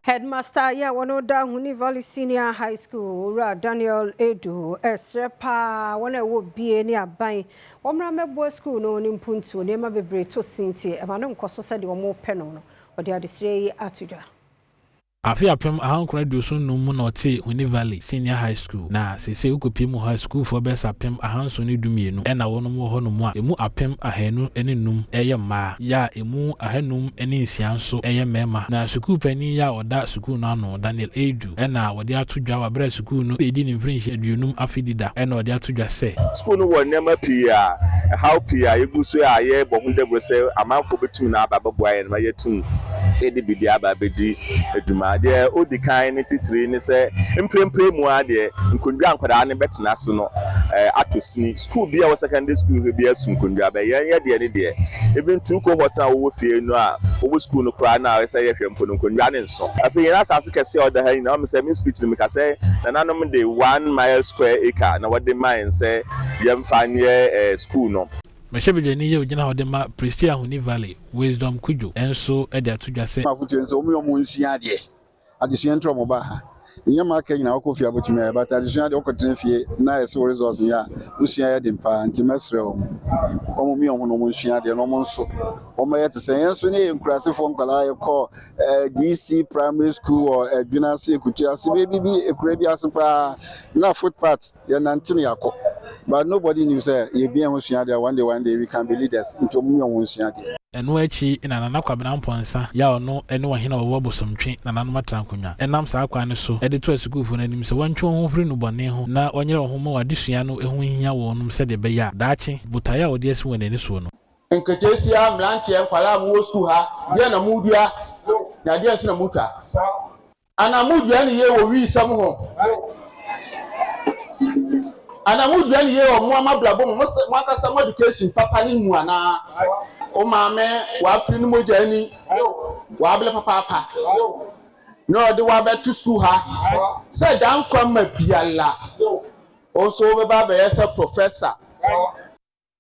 Headmaster yi a wɔno da Huni Valley Senior High School, Owura Daniel Edu, ɛsrɛ paa wɔn a ɛwɔ bie ne aban wɔmmra mmɛboa school no ne mpuntuo. Nneɛma bebree to sin nti ɛma no nkɔ so sɛdeɛ wɔn pɛ no. Ɔde adesrɛ yi ato dwa. Afe 1975 mu na ɔtee Huni Valley Senior High School, na seesei wokɔpie mu hɔ a, sukuufoɔ bɛsɛ 712 ɛna wɔnom wɔ hɔnom a ɛmu 2,005 ɛyɛ mmaa, yɛ a ɛmu 506 nso ɛyɛ mmarima. Na sukuu panin yi a ɔda sukuu no ano, Daniel Edu, ɛna wɔde ato dwa wɔ aberɛ a sukuu no ɛdi ne mfirinhyia 50 afe dida, ɛna ɔde ato dwa sɛ Sukuu no wɔ nneɛma pii a ɛhaw pii a yɛgu so a yɛrebɔ ho dawuro sɛ amanfoɔ bɛtumi na aba abɛboa yɛn ma yɛatum de bi de aba abɛdi adwuma. Deɛ ɔdi kan ne titiri ne sɛ, mprempren mu ara deɛ, nkonnwa a nkwadaa no bɛtena so no atɔ sini. Sukuu bi a ɛwɔ secondary school hɔ bi asu nkonnwa bɛ yɛn yɛ deɛ ne deɛ, even two cohort a wɔwɔ fie no a wɔwɔ sukuu no koraa no a ɛsɛ yɛhwɛ mpo no, nkonnwa ne nso. Afei yɛn asase kɛseɛ a ɔda ha nyinaa, wɔn sɛ me speech no meka sɛ nananom de 1 mile square acre na wɔde ma yɛn sɛ yɛmfa nyɛ sukuu no. Mmarahyɛbadwani yi a ogyina hɔ de ma Prestea Huni Valley, Wisdom Kudjo, nso de ato dwa sɛ afotuo nso wɔn yɛ wɔn nsua adeɛ, adesua ntura wɔn ba ha. Nneɛma aka nyinaa wɔkɔ fie abotumi ayɛ, but adesua deɛ, wɔkɔtena fie na yɛsɛ wɔ results nyɛ a wosua yɛ den paa. Nti mɛsrɛ wɔn mi wɔn ho na wɔn nsua adeɛ na wɔn nso wɔn yɛ te sɛ yɛn nso ne yɛ nkurasefoɔ nkwadaa. Yɛkɔ DC Primary School wɔ Ɛdwena ase, Ekutu ase, beebi bi, ekura bi ase paa na footpath yɛnante ne yɛakɔ, but nobody knew sɛ yɛbia ho sua adeɛ, one day, one day we can be leaders. Nti wɔn mi wɔn ho nsua adeɛ. Ɛno akyi na Nana Kwabena Mpɔnsa yɛ a ɔno ne ɔhene a ɔwɔ Bosomtwe nananom atena nkonnwa, ɛnam saa kwan no so de to asukuufoɔ no anim sɛ wɔntwe wɔn ho firi nnubɔne ho na wɔnyerɛ wɔn ho ma wɔn adesua no ho hia wɔnom, sɛdeɛ ɛbɛyɛ a daakye botaeɛ a wɔde asi wɔn ani soɔ no. Nketeesia, mmeranteɛ, nkwadaa a mowɔ sukuu ha, deɛ na modua na deɛ nso na motwa anaa modua ne yie wɔ wiisɛm ho anaa modua ne yie wɔ mo amabrabɔ mu, mo ankasa mo education papa ne mu, anaa wo maame wapere ne mogya ani wabere papaapa na ɔde wabɛto sukuu ha sɛ dan nkwa ma biala, wo nso wobɛba abɛyɛ sɛ professor.